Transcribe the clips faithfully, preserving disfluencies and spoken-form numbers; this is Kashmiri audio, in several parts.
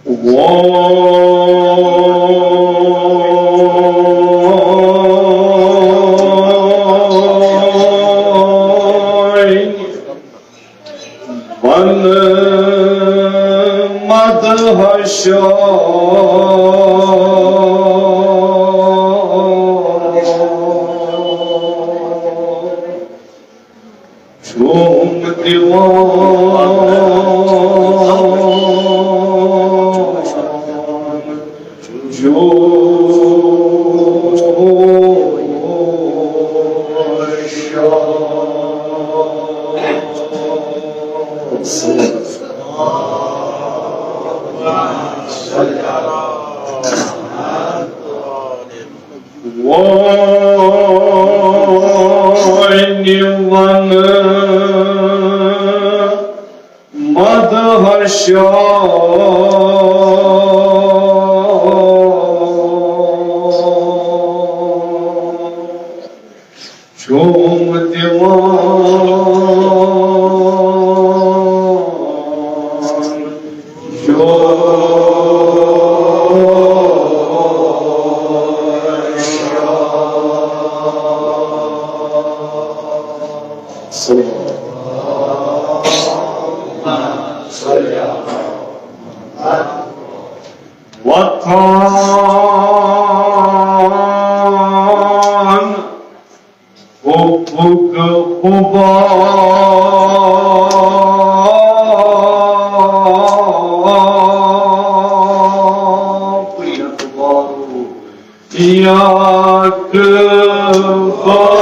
وای، ون مدحہ شاہ۔ چوم دیوان جوش۔ وای، ون مدحہ شاہ۔ چوم دیوان جوش۔ وطن حبک غبار۔ یک بار۔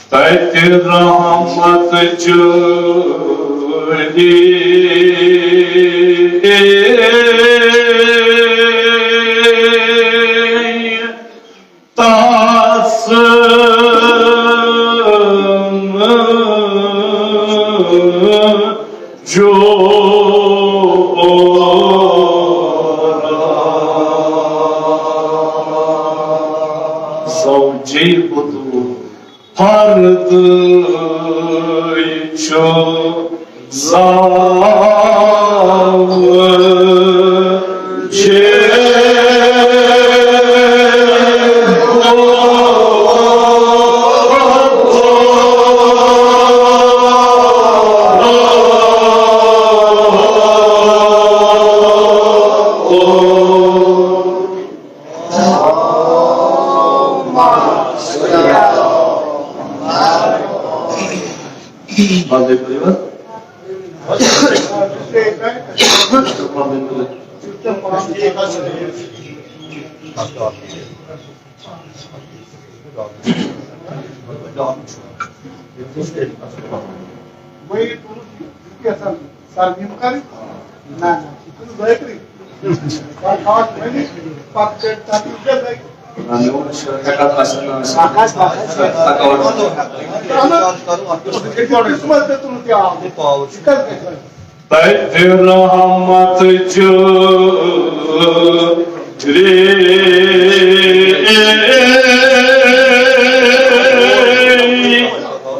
تتہِ رحمت جٲری۔ تس جورا۔ زوجی بدو فردٕے چھُ زاوجے۔ وۄنۍ یہِ تُلُن، یہِ چھُ یَژھان ترمیم کَرٕنۍ؟ نہ، نہ، یہِ چھُنہٕ ذٲکرٕے۔ وۄنۍ خاص وۄنۍ پَتہٕ کٔرۍ تَتھ یہِ کیٛاہ ذٲکر؟ نہ، مےٚ ووٚن، یہِ چھُ ہٮ۪کان آسہِ نہٕ، آسہِ نہ، کھس، نہ، کھس۔ تھکاوٹ۔ اہن حظ۔ یہِ چھُ قٕسمت تہِ تُلُن تہِ آو۔ یہِ چھُ کَتھ گژھِ وۄنۍ؟ تتہِ رحمت جٲری۔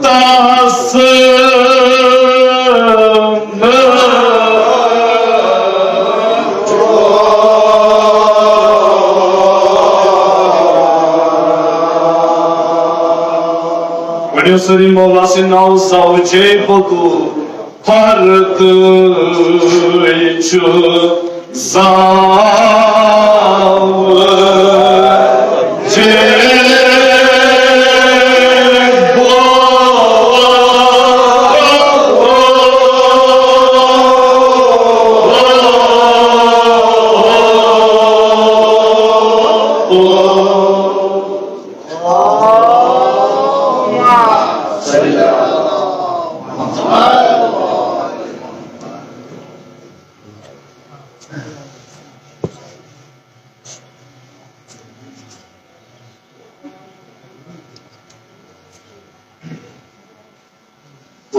تس ؤنِو سٲری مولا سٕنٛدۍ ناوٕ، زوجے بدو فردٕے چھُ زاوجے۔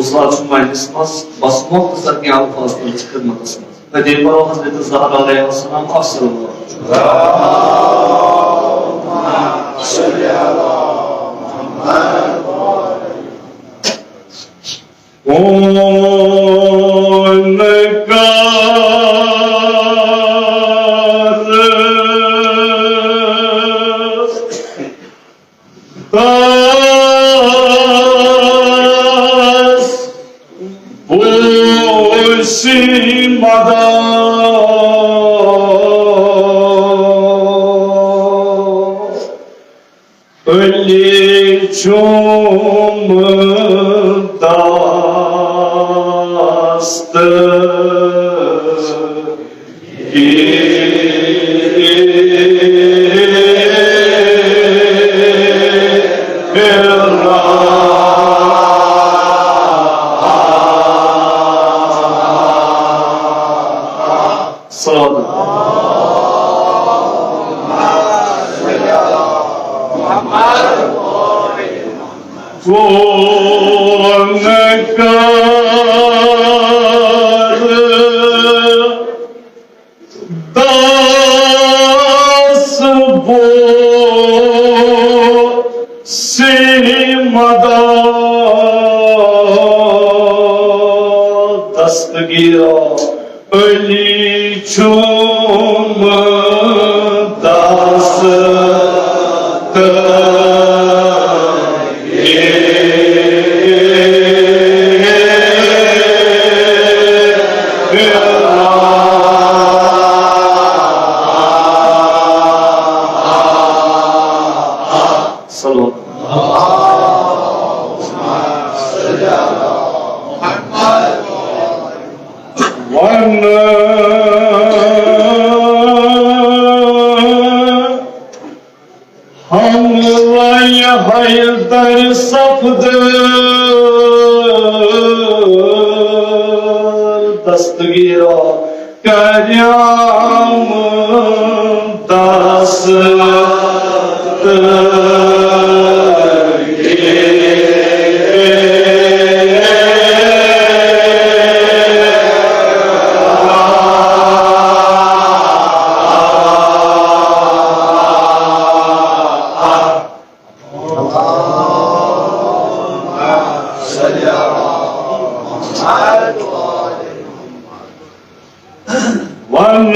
استاد چھُ مجلس منٛز بس مختصر کینٛہہ الفاظ تُہٕنٛدِس خدمتس منٛز۔ تہٕ بیٚیہِ پرو حضرت زہرا علیہ السلام اکھ صلوات۔ دس بوسی مدد علی چوم دست دس بوسی مدد دستگیرا علی چوم دست صلوات۔ ون حملہ حیدر سپد دستگیرا کریام دست۔ ون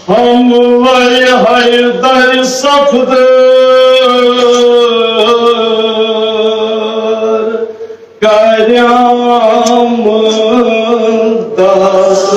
حملہ حیدر سپد کریام دست۔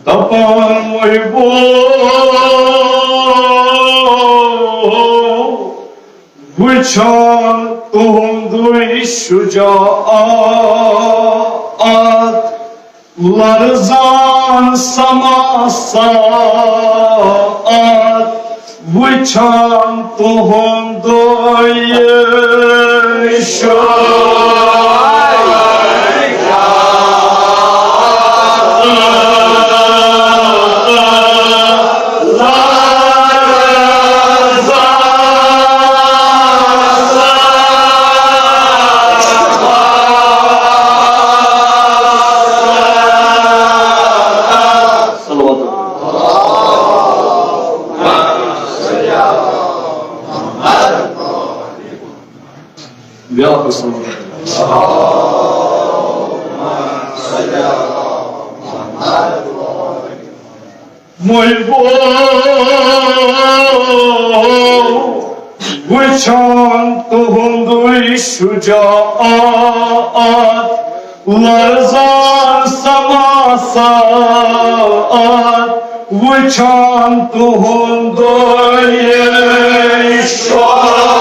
دپان محبو، وچھان تُہُنٛدُے شجاعت، لرزان سما ساعت، وچھان تُہُنٛدُے شجاعت۔ بیٛاکھ اکھ صلوات۔ محبو، وچھان تُہُنٛدُے شجاعت، لرزان سما ساعت، وچھان تُہُنٛدُے شجاعت۔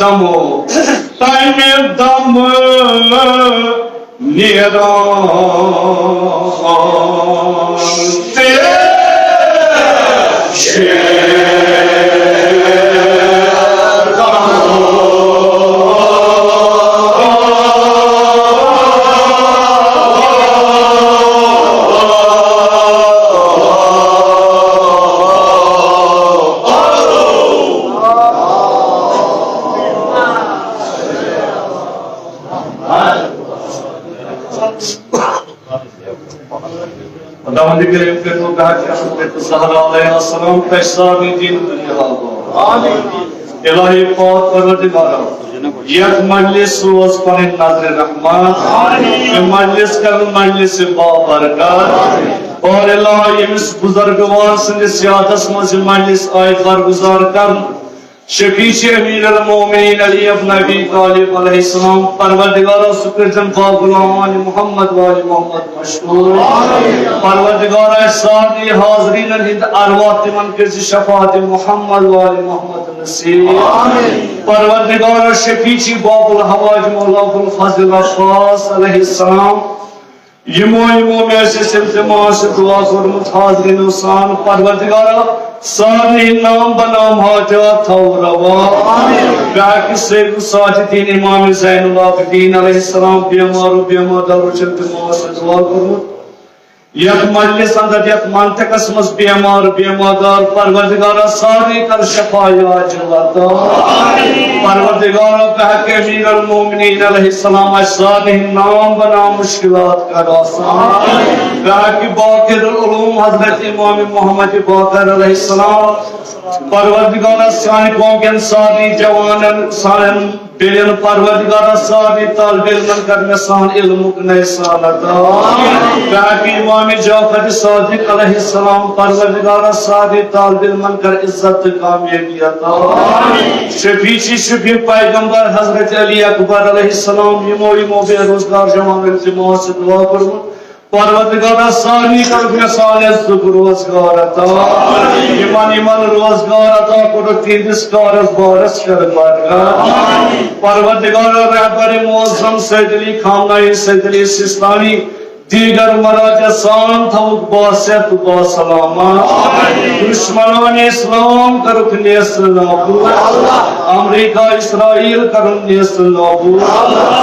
دمو تمہِ دمہٕ نیران تہِ چھِ۔ خداوند کریم کٔرِو گاہ کیٛاہ سا تہٕ زہرا علیہ السلام تۄہہِ سارنٕے دین دُنیا آباد۔ الہی پاک پروردگارا، یتھ مجلس سوز پنٕنۍ نظر رحمت، یہِ مجلس کرن مجلس بابرکت۔ اور الہ ییٚمِس بزرگوار سٕنٛدِس یادس منٛز یہِ مجلس آیہِ برگزار کرنہٕ، شفیع امیر المومنین علی ابن ابی طالب علیہ السلام، پروردگارا سُہ کٔرۍزٮ۪ن باب الاعمال محمد وآل محمد مشہور۔ پروردگارا سارنٕے حاضرینن ہٕنٛدۍ ارواح تِمن کٔرۍ زِ شفاعت محمد وآل محمد نصیب۔ پروردگارا شفیع باب الحوائج مولا ابو الفضل عباس علیہ السلام، یِمو یِمو مےٚ ٲسۍ اَسہِ التماس دُعا کوٚرمُت حاضریٖنو سان، پروردگارا سارنٕے نام بنام حاجات تھاو روا۔ بیاکھ سید الساجدین امام زین العابدین علیہ السلام بیمار و بیمار دارو چھِ التماس دُعا کوٚرمُت۔ یتھ مجلس اندر، یتھ منطقس منٛز بیمار، بیمار دار، پروردگارا سارے کر شفا عاجل عطا۔ پروردگارا بحق امیر المومنین علیہ السلام اسہِ سارے نام بنام مشکلات کر آسان۔ بحق باقر العلوم حضرت امام محمد باقر علیہ السلام، پروردگارا سانہِ قوم کٮ۪ن سارے جوانن، سانٮ۪ن بیٚیَن پروردگارا سارنٕے طالب علمن کر مےٚ سان علمُک نثار عطا۔ بحق امام جعفر صادق علیہ السلام پروردگارا سارنٕے طالب علمن کر عزت تہٕ کامیٲبی عطا۔ شفیع چی شفیع پیغمبر حضرت علی اکبر علیہ السلام یِمو یِمو بے روزگار جوان التماس دُعا کوٚرمُت۔ پروردگارا سارنٕے کر مےٚ سان عزت روزگار عطا۔ یِمن یِمن روزگار عطا کوٚرُتھ تِہنٛدِس کارس بارس کر برکت۔ پروردگارا رہبر معظم سید علی خامنائی سید علی سیستانی دیگر مراجع سان تھاوُکھ باصحت و باسلامت۔ دشمنان اسلام کرُکھ نیست نابود۔ امریکہ اسرائیل کرُن نیست نابود۔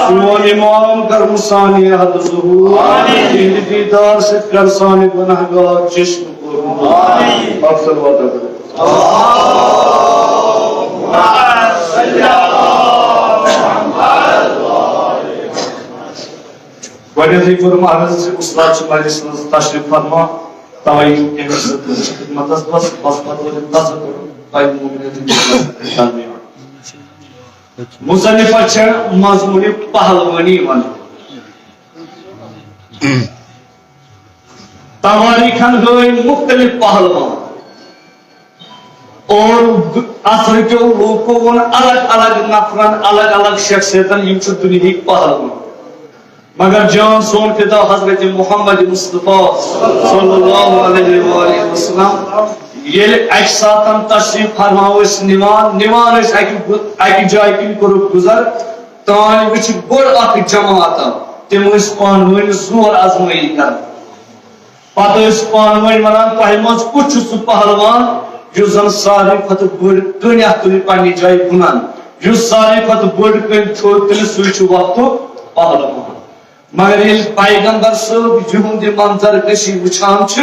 سون امام کرُن سانِ عہد ظہور۔ تِہنٛدِ دیدار سۭتۍ کر سانہِ گناہگار چشم۔ آمین۔ اکثر وعدہ کرو۔ گۄڈٕنیتھٕے کوٚرُم عرض زِ اُستاد چھِ مجلسہِ منٛز تشریف فرما، توے یِم أمِس خدمتس منٛز، بس پتہٕ وٲتۍ تذکر پننہِ مومنیتٕچ۔ مصنفس چھےٚ مضموٗنِ پہلوٲنی ونان۔ تواریخن ہٲوۍ مختلف پہلوان اور عصر کیو لوکو ووٚن الگ الگ نفرن، الگ الگ شخصیتن، یِم چھِ دُنیہٕکۍ پہلوان۔ مگر جان سون فدا حضرت محمد مصطفیٰ صلی اللہ علیہ وآلہ وسلم ییٚلہِ اکہِ ساتن تشریف فرما ٲسۍ نِوان، نِوان ٲسۍ اکہِ گُ-، اکہِ جایہِ کِنۍ کوٚرُکھ گُزر، تانۍ وٕچھ بٔڑ اکھ جماعت، تِم ٲسۍ پانہٕ ؤنۍ زور آزمٲیی کران۔ پتہٕ ٲسۍ پانہٕ ؤنۍ ونان، تۄہہِ منٛز کُس چھُ سُہ پہلوان یُس زن ساروی کھۄتہٕ بٔڑ کٔنۍ اکھ تُلہِ پننہِ جایہِ بُنان، یُس ساروی کھۄتہٕ بٔڑ کٔنۍ تھوٚد تُلہِ، سُے چھُ وقتُک پہلوان۔ مگر ییٚلہِ پیغمبر صٲب یِہُنٛد یہِ منظر کشی وٕچھان چھِ،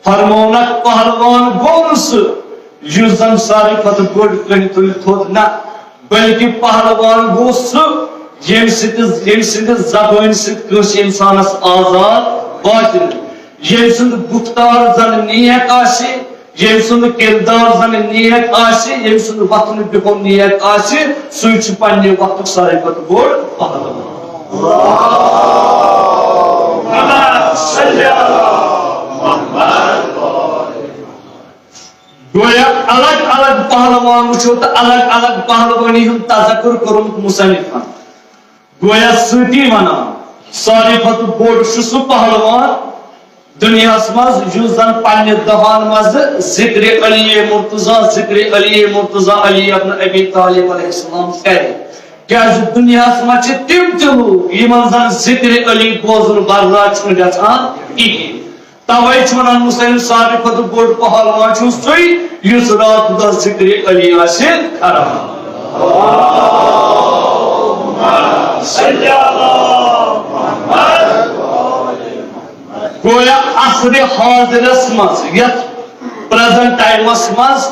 فرمونکھ، پہلوان گوٚو نہٕ سُہ یُس زن ساروی کھۄتہٕ بٔڑ کٔنۍ تُلہِ تھوٚد، نہ، بلکہ پہلوان گوٚو سُہ، ییٚمہِ سۭتۍ، ییٚمہِ سٕنٛدِ زبٲنۍ سۭتۍ کٲنٛسہِ اِنسانس آزاد واتہِ نہٕ۔ ییٚمہِ سُنٛد گُفتار زن نیک آسہِ، ییٚمہِ سُنٛد کِردار زن نیک آسہِ، ییٚمہِ سُنٛد وۄتھُن بِہُن نیک آسہِ، سُے چھُ پننہِ وقتُک ساروی کھۄتہٕ بوٚڑ پہلوان۔ گویا الگ الگ پہلوان وٕچھو تہٕ الگ الگ پہلوٲنی ہُنٛد تذکر کوٚرمُت مصنفن۔ گویا سۭتی ونان، ساروی کھۄتہٕ بوٚڑ چھُ سُہ پہلوان دُنیاہَس منٛز یُس زَن پننہِ دہان منٛز ذکر علی مرتضی، ذکر علی مرتضی، علی ابن ابی طالب علیہ السلام کرِ۔ کیازِ دُنیاہَس منٛز چھِ تِم تہِ لوٗکھ یِمَن زَن ذکر علی بوزُن برداشت چھُنہٕ گژھان کِہیٖنۍ۔ توے چھُ وَنان، مسلم ساروی کھۄتہٕ بوٚڑ پہلوان چھُ سُے یُس راتھ دۄہ ذکر علی آسہِ کران۔ گویا عصرِ حاضرس منٛز، یتھ پریزنٹ ٹائمس منٛز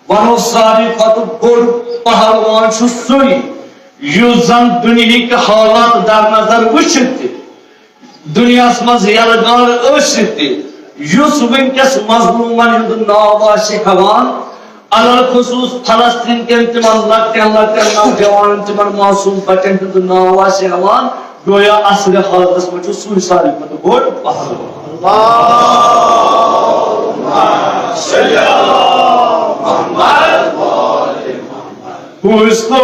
ونو، ساروی کھۄتہٕ بوٚڑ پہلوان چھُ سُے یُس زن دُنیہٕکۍ حالات در نظر وٕچھِتھ تہِ، دُنیاہَس منٛز یلہٕ گار ٲسِتھ تہِ، یُس وٕنکیٚس مظلوٗمَن ہُنٛد ناو آسہِ ہٮ۪وان، علل خصوص فلسطین کٮ۪ن تِمن لۄکٹٮ۪ن لۄکٹٮ۪ن نوجوانن، تِمن معصوٗم بچن ہُنٛد ناو آسہِ ہٮ۪وان، گویا عصرِ حاضرس منٛز چھُ سُے ساروی کھۄتہٕ بوٚڑ پہلوان۔ کُس تو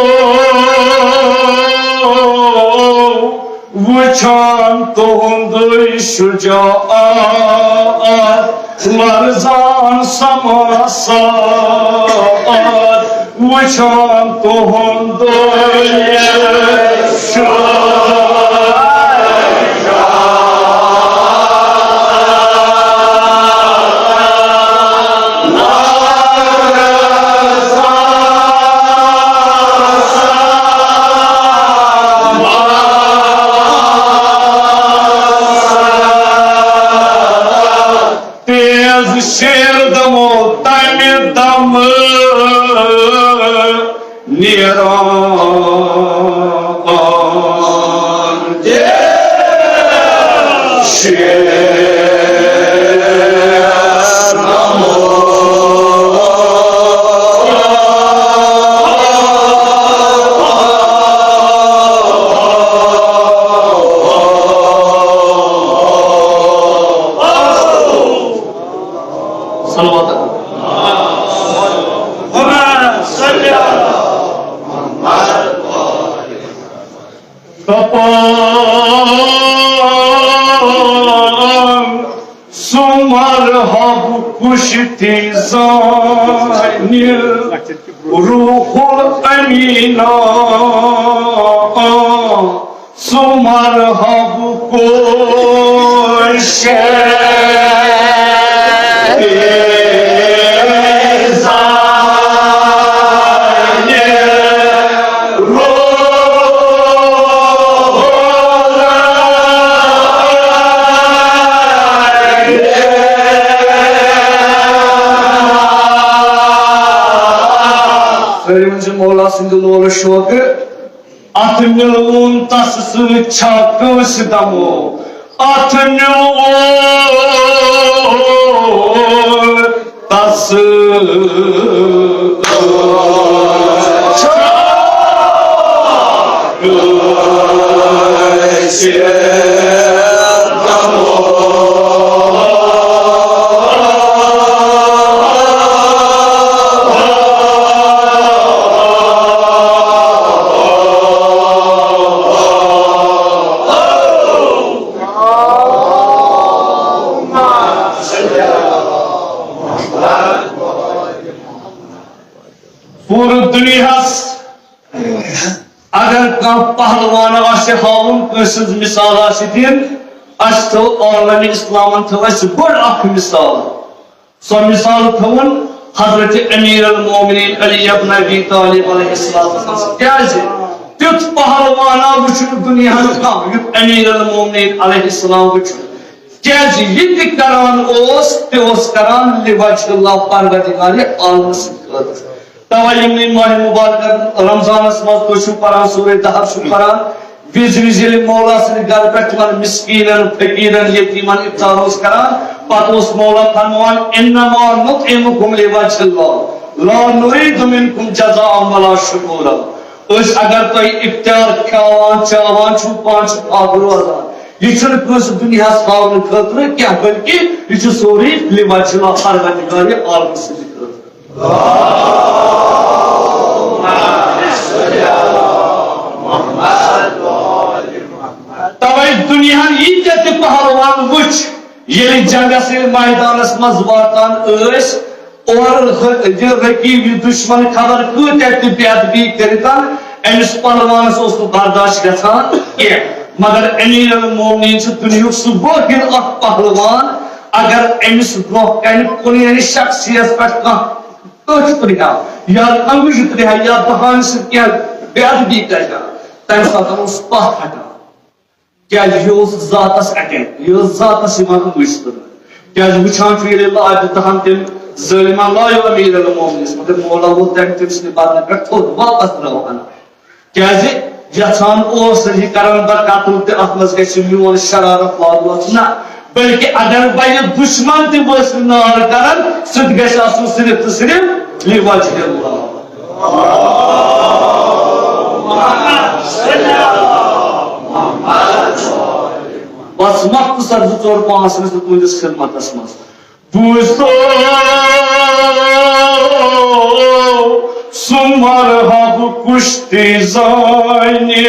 وٕچھان تُہُنٛدُے شجاعت، لرزان سماسات، وٕچھان تُہُنٛدُے شجاعت۔ تیز شیر دمو تمہِ دمہٕ نیران۔ صلوات۔ دپان سُہ مرحب کُشتی زانہِ روح الامینا، سُہ مرحب کُشتی زانہِ۔ سٲری ؤنۍ زِ مولا سٕنٛدِ لولہٕ شوقہٕ، اتھ مِلوُن تس سۭتۍ چھا کٲنٛسہِ دمو؟ اتھ مِلوُن تس سۭتۍ چھا کٲنٛسہِ دمو؟ پوٗرٕ دُنیاہَس اگر کانٛہہ پہلوان آسہِ ہاوُن، کٲنٛسہِ ہٕنٛز مثال آسہِ دِنۍ، اَسہِ تھٲو عالمِ اِسلامَن تھٲو اَسہِ بٔڑ اَکھ مثال۔ سۄ مثال تھٲوٕن حضرت امیر المومنین علی ابن ابی طالب علیہ السلام۔ کیازِ؟ تیُتھ پہلوانا وٕچھُن دُنیاہَس کانٛہہ، یُتھ امیر المومنین علیہ السلام وٕچھُن۔ کیازِ یہِ تہِ کران اوس، تہِ اوس کران لِوَجہِ اللہ، پروردگارِ عالمہٕ سٕنٛدِ خٲطرٕ۔ توے یِمنٕے ماہِ مُبارکَن رمضانَس منٛز تُہۍ چھِو پَران سورہ دہر چھِو پَران، وِزِ وِزِ ییٚلہِ مولا سٕنٛدِ گرٕ پٮ۪ٹھ تِمَن مِسکیٖنَن، فقیٖرَن، یتیٖمَن اِفطار اوس کران، پَتہٕ اوس مولا فرماوان، "انما نطعمکم لوجہ اللہ، لا نرید منکم جزاء ولا شکورا۔" أسۍ اگر تۄہہِ اِفطار کھیاوان، چاوان چھُو، پانہٕ چھُو پاک روزان، یہِ چھُنہٕ کٲنٛسہِ دُنیاہَس ہاونہٕ خٲطرٕ کینٛہہ، بلکہِ یہِ چھُ سورُے لِوَجہِ اللہ، پروردگارِ عالمہٕ سٕنٛدِ خٲطرٕ۔ توے دُنیاہَن ییٖتیٛاہ تہِ پہلوان وٕچھ، ییٚلہِ جنگس، ییٚلہِ مٲدانس منٛز واتان ٲسۍ، اورٕ ر-، یہِ رقیب، یہِ دشمن خبر کۭتیاہ تہِ بے ادبی کٔرِتھ، أمِس پہلوانس اوس نہٕ برداشت گژھان کینٛہہ۔ مگر امیر المومنین چھُ دُنیہُک سُہ وٲحد اکھ پہلوان، اگر أمِس برونٛہہ کنہِ کُنہِ یعنی شخصیت پٮ۪ٹھ کانٛہہ أچھ تُلہِ ہا یا انگُج تُلہِ ہا یا بہانہٕ سۭتۍ کینٛہہ بے ادبی کرِ ہا، تمہِ ساتہٕ اوس پتھ ہٹان۔ کیازِ یہِ اوس ذاتس اٹیک، یہِ اوس ذاتس یِوان أنٛگُج تُلنہٕ۔ کیازِ وٕچھان چھُ ییٚلہِ لابہِ دہن تٔمۍ ظٲلمن لایو امیر المومنینس، مگر مولا ووت تٔمۍ تٔمۍ سٕنٛدِ بدنہٕ پٮ۪ٹھ تھوٚد واپس درٛاو ہنا۔ کیازِ یژھان اوس یہِ کرن بہٕ قتل تہِ اتھ منٛز گژھِ میون شرارت لاگُن نہ، بلکہ اگر بہٕ یہِ دشمن تہِ وٲسۍ نار کرن، سُہ تہِ گژھِ آسُن صرف تہٕ صرف لوجہ اللہ۔ بس مختصر زٕ ژور پانٛژھ مِنٹ تُہنٛدِس خدمتس منٛز۔ بوٗزتو سُہ مرحب کُشتی زانہِ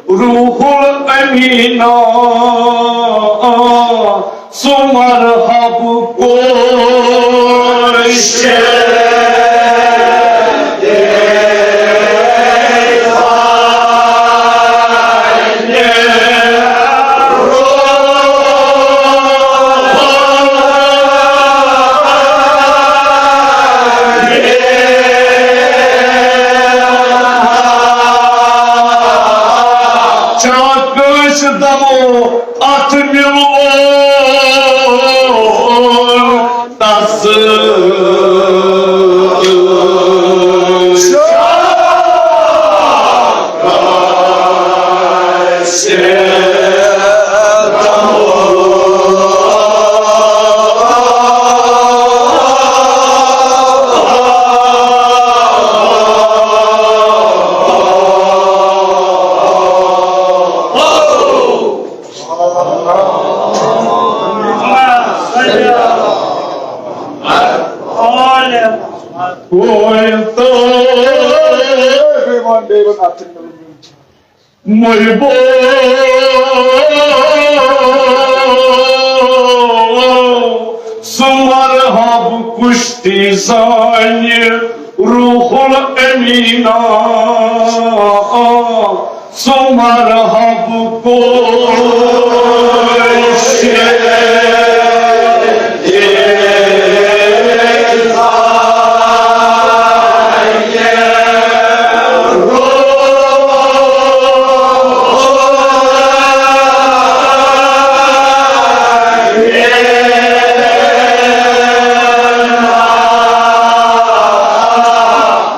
روح الامینا، سُہ مرحب کوش۔ چھا کٲنٛسہِ دمو اتھ مِلوُن تس؟ محبو سُہ مرحب کُشتی زانہِ روح الامینا، سُہ مرحب کوش۔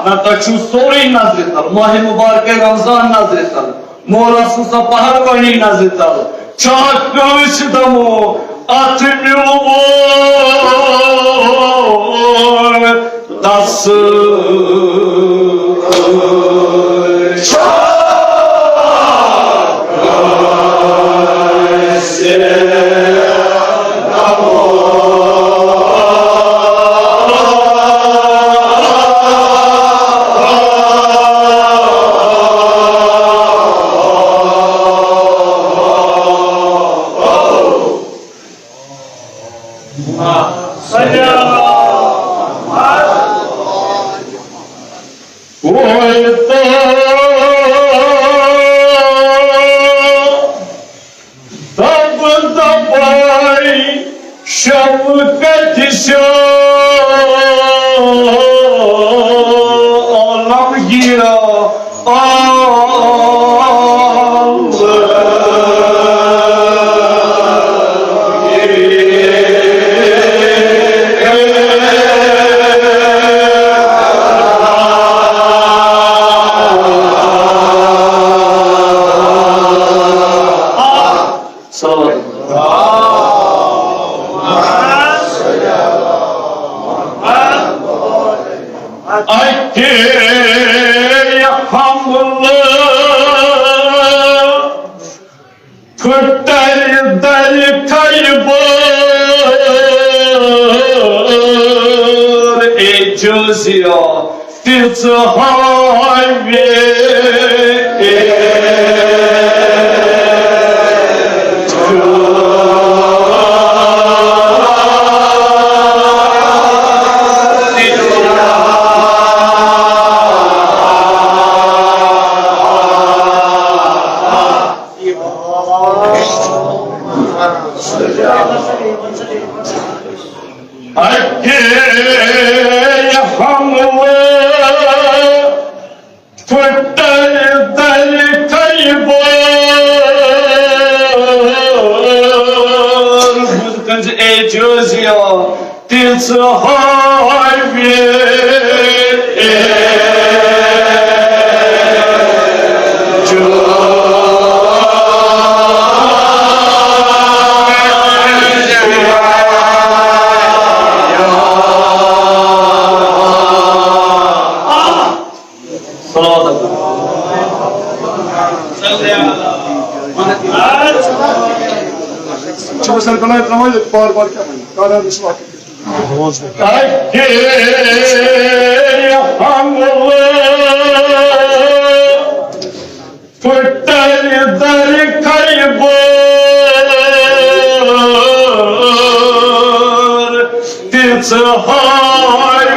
نہ تۄہہِ چھُو سورُے نظرِ تل، ماہِ مبارکہ رمضان نظرِ تل، مولا سٕنٛز سۄ پہلوٲنی نظرِ تل۔ چھا کٲنٛسہِ دمو اتھ مِلوُن تس؟ چھا کٲنٛسہِ دب دبائی شفقت سے عالمگیرا، عالمگیرا۔ صلوات۔ اَکے حملہٕ پھٕٹرِ درِ خیبر، اے جوزیا۔ تِژھ ہاوے۔ تِژھ ہاوِ صلوات۔ چھُ سر بناوِتھ ترٛاوان، بار بار کیٛاہ وَنہِ؟ کارا رسوا۔ تَتہِ حملہٕ پھٕٹرِ درِ خیبر، تِژھ ہاوِ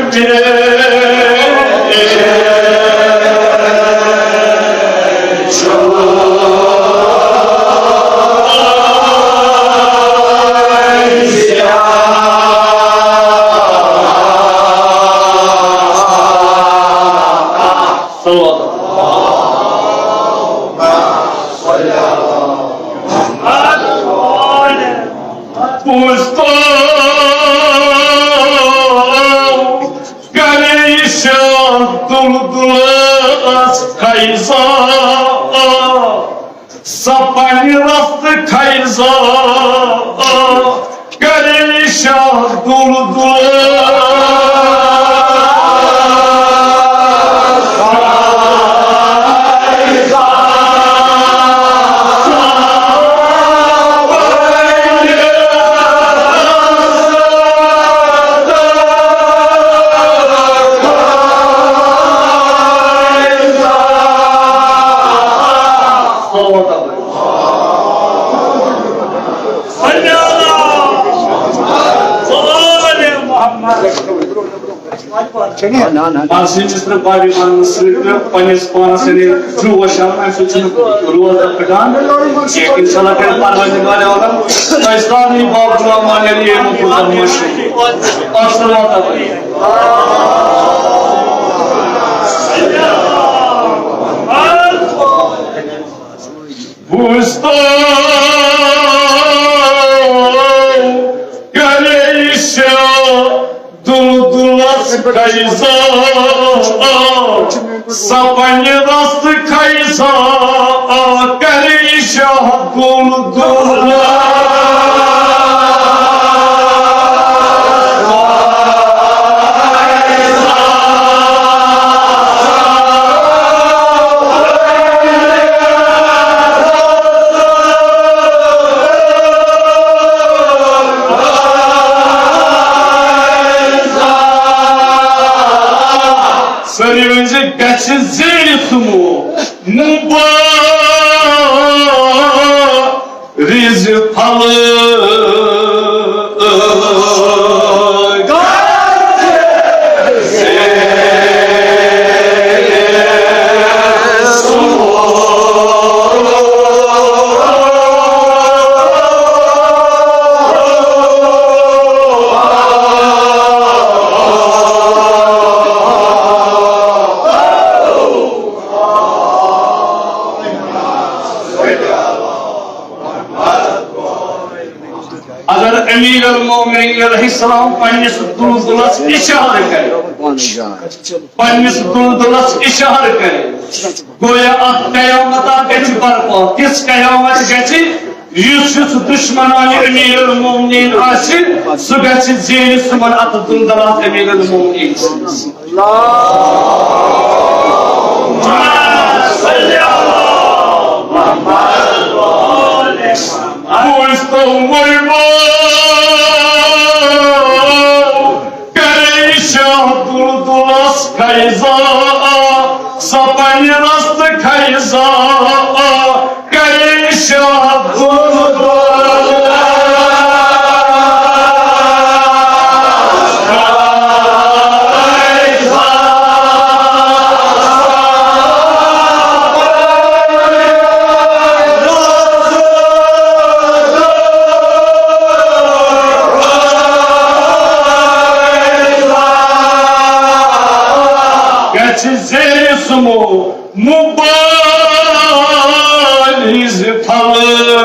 صلوات۔ پوٚز تو کرے شاہ دُلدُلس قیضا، سۄ پننہِ رستہٕ قیضا کرے شاہ دُلدُلس۔ آسہِ مِصر بابی وننہٕ سۭتۍ تہٕ پننِس پانس یعنی جوش آو، امہِ سۭتۍ چھُنہٕ روزدر پھٹان کینٛہہ۔ انشاءاللہ کرِ پروردگار عالم تۄہہِ سارنٕے باب غلام علی یِمن پوٚزن مشہوٗر۔ السلام علیکم۔ بوٗزتو کرے شاہ دُلدُلس قیضا، سۄ پننہِ رستہٕ قیضا کرے شاہ دُلدُلس۔ سٲری ؤنۍ زِ گژھِ زیٖنِتھ سُہ مو مُبارِز پھلہٕ۔ اگر امیر المومنین علیہ السلام پننِس دُلدُلس اشارٕ کرِ، پننِس دُلدُلس اشارٕ کرِ، گویا اتھ قیامتا گژھِ برپا۔ تِژھ قیامت گژھِ، یُس، یُس دشمنان امیر المومنین آسہِ، سُہ گژھِ زینہِ سُمن اتھ دُلدُلس امیر المومنین سٕنٛدِس۔ بوٗزتو وۄنۍ وۄنۍ کرے شاہ دُلدُلس قیضا، سۄ پننہِ رستہٕ قیضا کرے شاہ دُلدُلس۔ گژھِ زینہِ سُمو مُبارِز پھلہٕ۔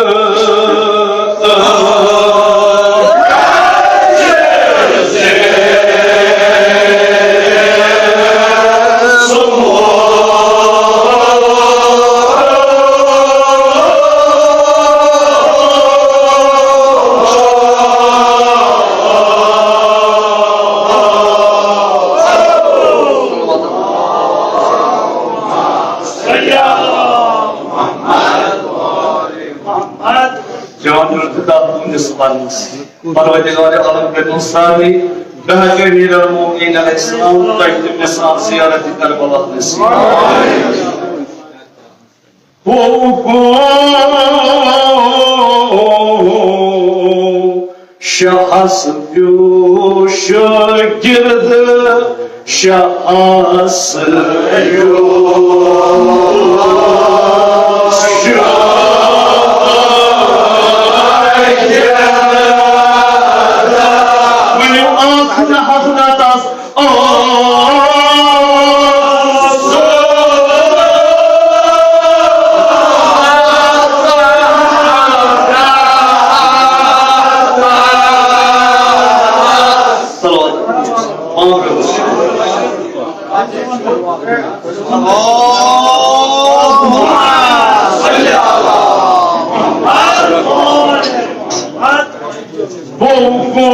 جان رتبہ تُہنٛدِس پرنس۔ پروردگار عالم کٔرِن سارنٕے بحق امیر المومنین علیہ السلام تۄہہِ تہِ مثال زیارت کربلا نصیب۔ ہو گو شاہس پیو شاگرد شاہس پیو شاگرد۔ ؤنِو آخر حضرتس بوگو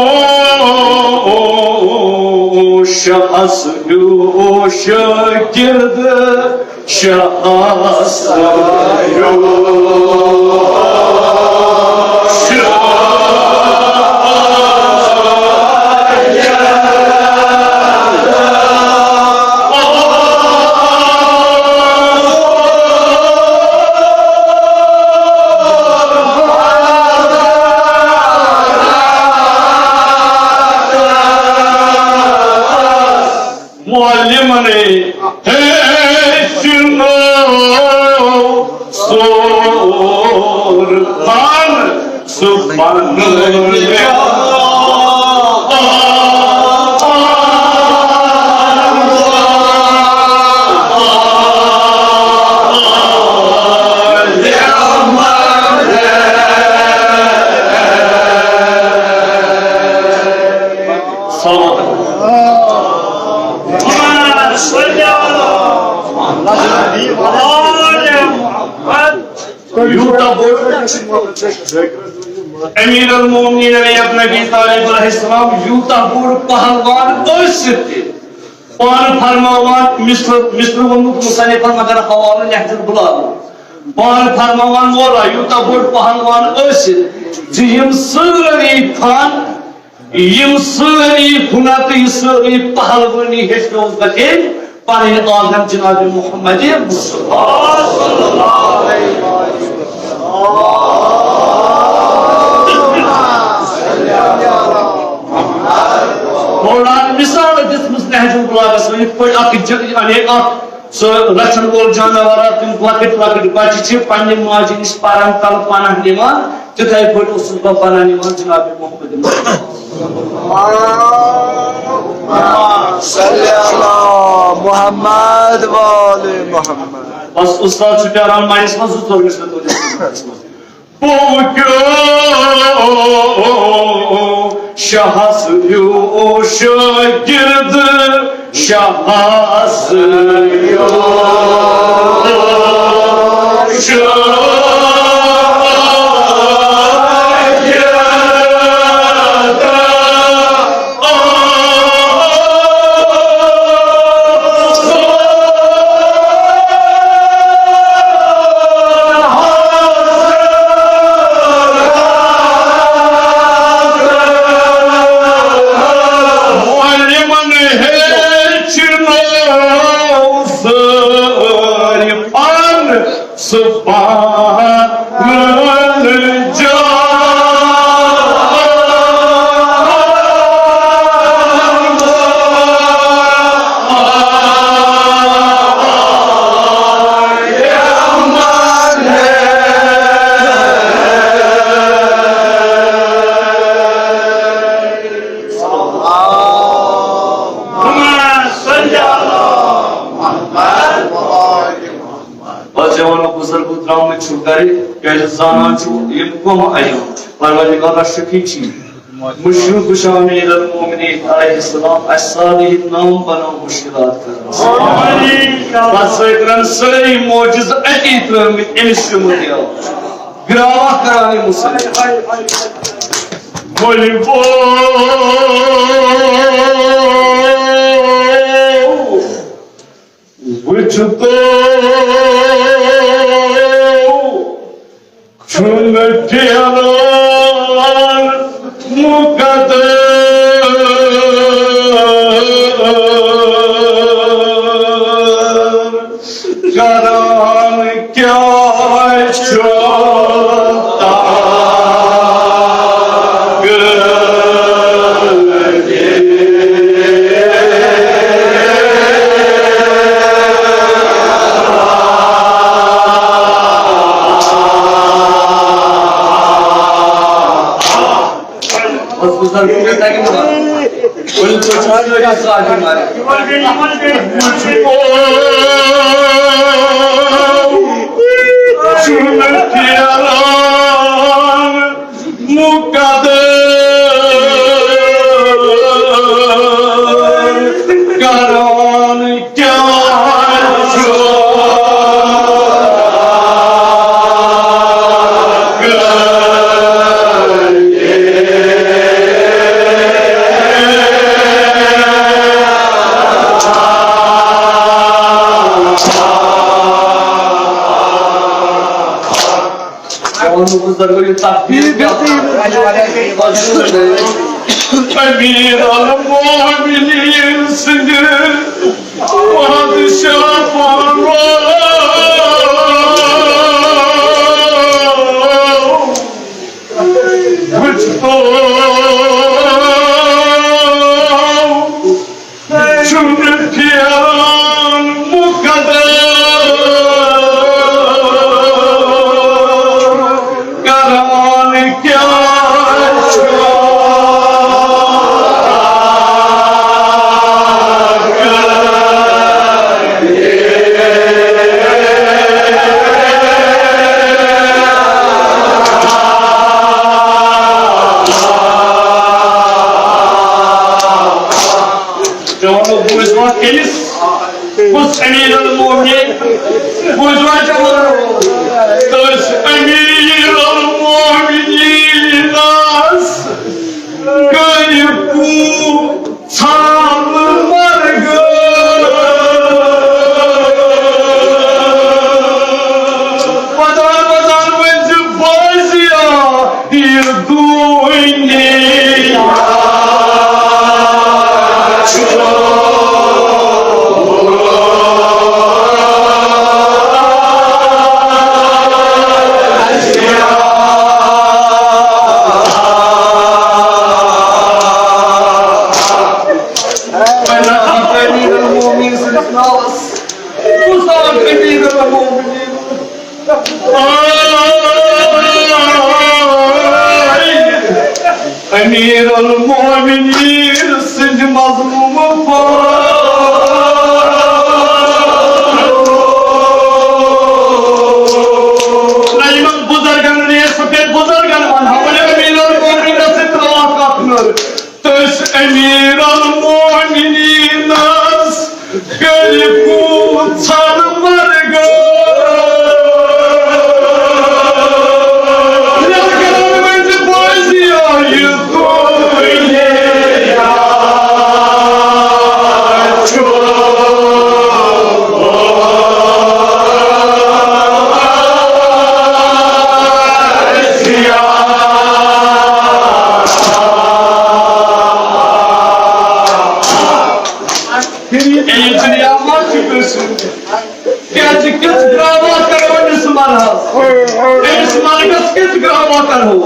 شاہس ہیو شاگرد شاہس ہیو شاگرد۔ معلمن ہیٚچھنو سورخان سُہ پنُن۔ یوٗتاہ بوٚڑ امیر المومنین علی ابن ابی طالب علیہ السلام، یوٗتاہ بوٚڑ پہلوان ٲسِتھ تہِ، پانہٕ فرماوان، مصر، مصر ووٚنمُت مصنفن، مگر حوالہٕ نہج البلاغہ، پانہٕ فرماوان مولا، یوٗتاہ بوٚڑ پہلوان ٲسِتھ زِ یِم سٲری فن، یِم سٲری ہُنر تہٕ یہِ سٲرٕے پہلوٲنی ہیٚچھنٲوٕس بہٕ کٔمۍ؟ پنٕنۍ عالم جناب محمد مصطفیٰ۔ مولانا مثال دِژمٕژ نہج البلاغس منٛز، یِتھ پٲٹھۍ اکھ ج-، یعنی اکھ سُہ رچھن وول جانور، تِم لۄکٕٹۍ لۄکٕٹۍ بچہِ چھِ پننہِ ماجہِ نِش پرن تل پناہ نِوان، تِتھے پٲٹھۍ اوسُس بہٕ پناہ نِوان جناب محمد مصطفیٰ۔ صلی اللہ محمد وآل محمد۔ بس استاد چھُ پیاران مایِس منٛز، زٕ ژور گژھِ مےٚ تُلٕنۍ۔ بہٕ کیٛاہ شاہس ہیوٗ شاگرد شاہس ہیوٗ شاگرد۔ معلمن ہیٚچھنٲو سٲری فن سُہ پانہٕ جان۔ بس جوانو بزرگو درٛامٕتۍ چھِو گرِ، کیٛازِ زانان چھِو یِم کۄم ایام پروردگارس شفیع چھِ۔ مشرق شاہ امیر المومنین علیہ السلام اسہِ سارنٕے ہٕنٛدۍ نام بناو مشکلات کرنس۔ پتہٕ سۭتۍ کرن سٲری معجزٕ اتی ترٲومٕتۍ أمِس چھِ مدیال گراوہ کران یہِ مُسلمان۔ ؤلِو وٕچھتو چھُنہٕ پھیران مُقدر کران کیٛاہ چھُ تقدیر۔ چھُنہٕ پھیران مُقدر کران کیٛاہ چھُ امیر المومنین سٕنٛدِ بادشاہ فرماو۔ وٕچھ تو چھُنہٕ پھیران مُقدر کران کیٛاہ چھُ چلو، بوٗزوا کٔمِس؟ کُس امیر المومنین؟ بوٗزوا جوانو؟ تٔمۍ امیر المومنینس کٔرۍ پوٗ ژھاوٕ مرگ۔ ودان ودان ؤنۍ زِ بوزیا یہِ دُنیا چھُ۔ وۄنۍ رَٹہٕ بہٕ أمیٖر المومنیٖن سٕنٛدِس ناوَس۔ کُس آو أمیٖر المومنیٖن؟ آے! امیر المومنین سٕنٛدۍ مظلوم پٲٹھۍ۔ نہ یِمن بُزرگن، نہ سفید بُزرگن ونہٕ ہا وۄنۍ امیر المومنینس سۭتۍ ترٛاوہا کتھ نٔر۔ تٔمۍ امیر المومنینس کٔرۍ پوٗژھن مرگ۔ یتھ کرن منٛز بوزی آیہِ دُنیا چھُ۔ یہِ دُنیا ما چھُ گژھُن؟ کیٛازِ کِژھ ڈرامہ کرو أمِس مرحس؟ أمِس مرگس کِژھ ڈرامہ کرو؟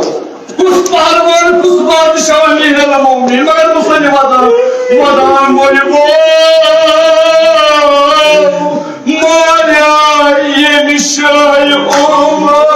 کُس پہلوان، کُس بادشاہ، امیر المومنین، مگر مُسلم ودان، ودان مولوی۔ مانیٛا ییٚمہِ شایہِ عمر۔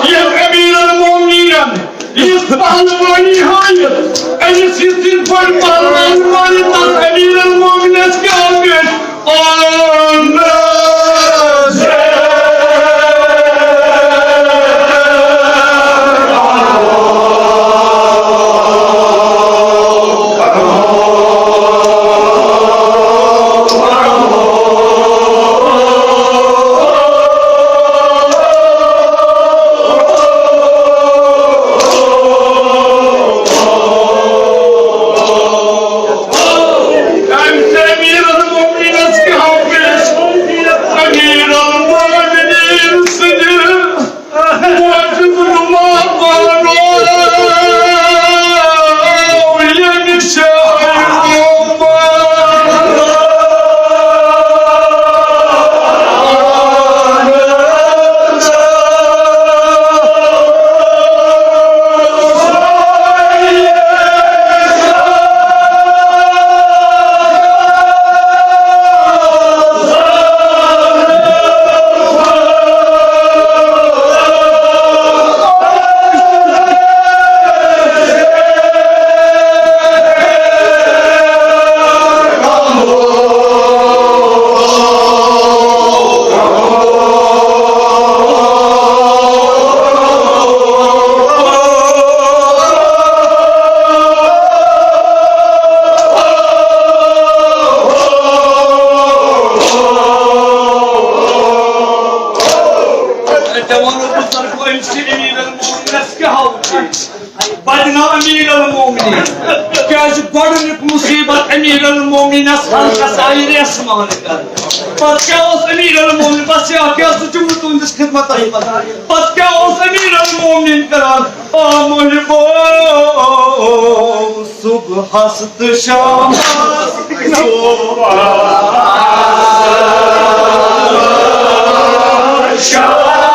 ییٚمہِ امیر المومنین یُس پہلوانی ہٲوِتھ، أمِس یِتھ پٲٹھۍ پہلوان مٲنِتھ، تَس امیر المومنینس کیٛاہ گژھِ؟ اَہَن حظ۔ بدنام امیر المومنین۔ کیازِ گۄڈٕنیُک مصیبت امیر المومنینس حلقس آیہِ ریسہٕ مانہٕ کرنہٕ۔ پتہٕ کیاہ اوس امیر المومنین؟ بس یہِ اکھ یہِ اوس جملہٕ تُہنٛدِس خدمتس منٛز۔ پتہٕ کیاہ اوس امیر المومنین کران؟ آ محبو، صبحس تہٕ شامس، صبحس تہٕ شامس۔